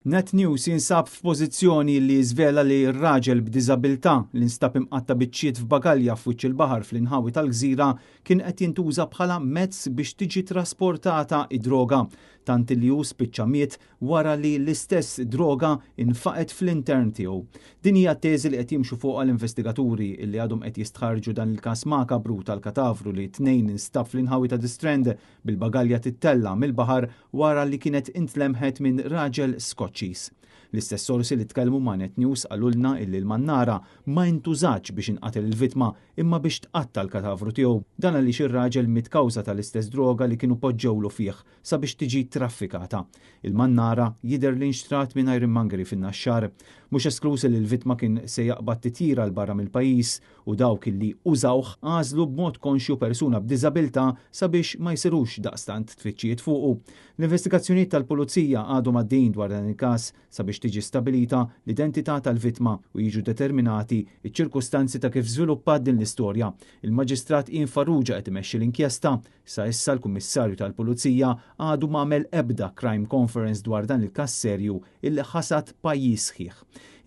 Net News jinsab f'pożizzjoni li jiżvela li r-raġel b'diżabilità li nstab imqatta' biċċiet f'bagalja f'wiċċ il-baħar fl-inħawi tal-gżira kien qed jintuża bħala mezz biex tiġi trasportata id-droga, tant li hu spiċċa miet wara li l-istess droga infaqgħet fl-intern tiegħu. Din hija t-teżi li qed jimxu fuqha l-investigaturi li għadhom qed jistħarrġu dan il-każ makabru tal-katavru li t-Tnejn instab fl-inħawi ta' The Strand bil-bagalja tittella' mill-baħar wara li kienet intlemħet minn raġel Skoċċiż. L-istess sorsi li tkellmu ma' Net News qalulna illi l-mannara ma intużatx biex inqatel il-vittma imma biex tqatta' l-katavru tiegħu. Dan għaliex ir-raġel miet kawża tal-istess droga li kienu poġġewlu fih sabiex tiġi traffikata. Il-mannara jidher li nxtrat minn ironmongery fin-Naxxar. Mhux esklus li l-vittma kien se jaqbad titjira 'l barra mill-pajjiż u dawk li użawh għażlu b'mod konxju persuna b'diżabilità sabiex ma jsirux daqstant tfittxijiet fuqu. L-investigazzjonijiet tal-Pulizija għadhom għaddejjin dwar dan il-każ sabiex tiġi stabbilita l-identità tal-vittma u jiġu determinati ċ-ċirkustanzi ta' kif żviluppat din l-istorja. Il-Maġistrat Ian Farrugia qed imexxi l-inkjesta. Sa issa l-Kummissarju tal-Pulizija għadu m'għamel ebda crime conference dwar dan il-każ serju illi ħasad pajjiż sħiħ.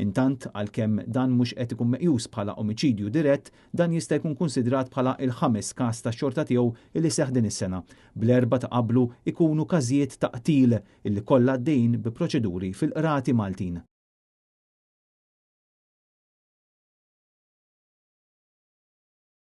Intant, għalkemm dan mhux qed ikun meqjus bħala omiċidju dirett, dan jista' jkun kunsidrat bħala il-ħames każ tax-xorta tiegħu illi seħħ din is-sena, bl-erbgħa ta' qablu ikunu każijiet ta' qtil illi kollha għaddejjin bi proċeduri fil-qrati Maltin.